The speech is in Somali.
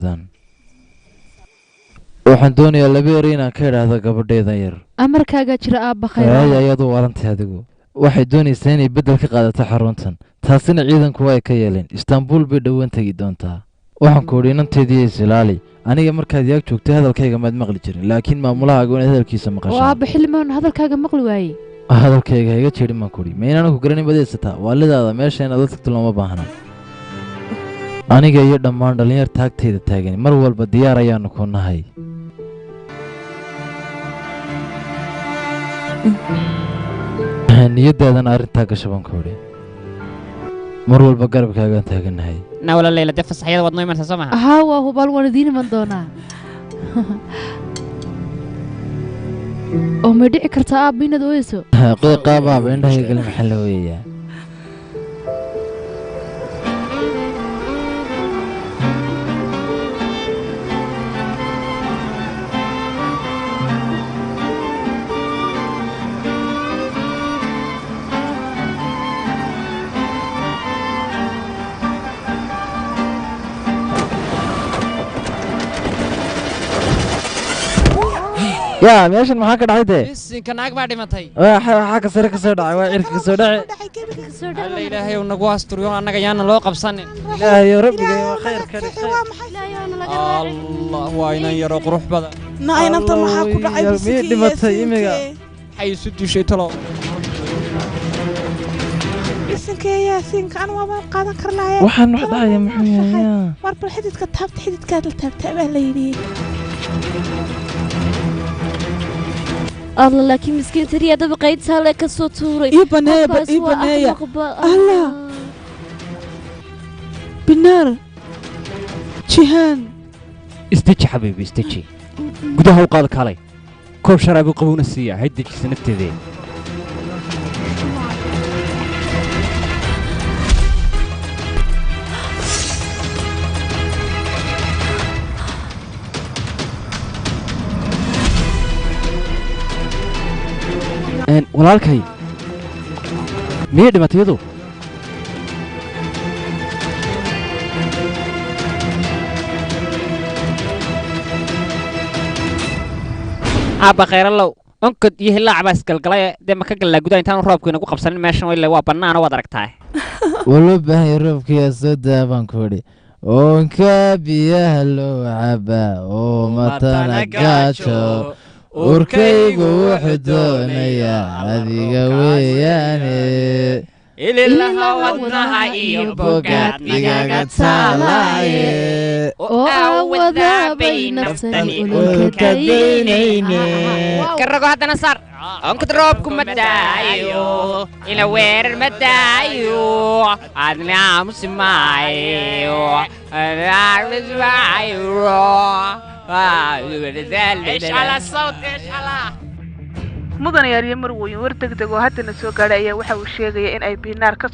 Noqdaan. Waxaan doonayaa laba eri inaan ka idhaahdo gabadheeda yar. Amarkaagaa jira, aabba khayr. Ay, ayadu waarantay adigu. Waxay doonaysaa inay beddel ka qaadato xaruntan, taasina ciidanku waa ay ka yeeleen. Istaanbul bay dhowaan tegi doontaa. Waxaan ku idhi, inanteedii isilaali. Aniga markaad yaag joogtay hadalkayga maad maqli jirin, laakiin maamulahaaga inaad hadalkiisa Oo maqashaa. Aabba, xilli maan hadalkaaga maqli waayey? Hadalkayga iga jeedhin baan ku idhi. Ma inaanu ku garanin baad haysataa waalidaada? Meesha inaad la tagto looma baahna. Aniga iyo dhammaan dhallinyar taagtayda taagan mar walba diyaar ayaanu ku nahay. Niyadaadana arrintaa gasho baan ku idhi. Mar walba garabkaagaan taagannahay. Na wala Leyla, dee fasaxyada waad noo imanaysaa, soo maha? Haa, waa hubaal, waan idiin iman doonaa. Oo may dhici kartaa, aabba, inaad ooyeyso? Qaabaaba indhahayga gale, maxaa la ooyayaa? Yaa, meeshan maxaa ka dhacay dee? Bisinka, naag baa dhimatay. Waxaa ka sare ka soo dhacay, waa cirka ka soo dhacay. Alla, Ilaahay uu nagu asturiyo, annaga yaana loo qabsanin. Ilaahayo, rabbiga waa khayr ka dhig. Allah, waa inan yaroo qurux badan. Na inanta maxaa ku dhacay? Miyay dhimatay imiga? Maxay isu dishay talow? Bisinkee Yaasiinka, anu waabaan qaadan karlaaya. Waxaan wax dhacaya muxuu yahay? War bal xididka taabta, xididkaad la taabtaa baa la yidhi. Alla, laakiin miskiinta riyaadaba qaydtaale ka soo tuuray. Ii baneeya, Qofkaas ii waa baneeya. axmaq Allah. Binaar Jihaan. Isdeji xabiibi, isdeji. Gudaha u qaad, kaalay koob sharaabi qabowna siiya, hay dejisa nafteedee. Walaalkay, miyay dhimatay iyadu? Aabba khayrallow, onkod iyo hilaac baa isgalgalay. Dee ma ka gallaa gudaha intaanu roobku inagu qabsanin? Meeshan ile waa bannaano, waad aragtaa. Waa loo baahan yahay roobkiyaa soo daa baan ku idhi. Oonka biyaha loo cabaa oo matana gaajo, urkaygu wuxuu doonayaa adiga weeyaane. Ililaha wadnaha iyo bogaad igaga taalaaye. Oo aawadaabay naftani ulka daynayne. Karago haddana saar. Onkod roobku ma daayo, ila weerar ma daayo, adna aamusi maayo, aamusi maayo. Mudan yaariyo marweyn, war degdeg oo haddana soo gaadhay ayaa waxa uu sheegaya in ay Binaar ka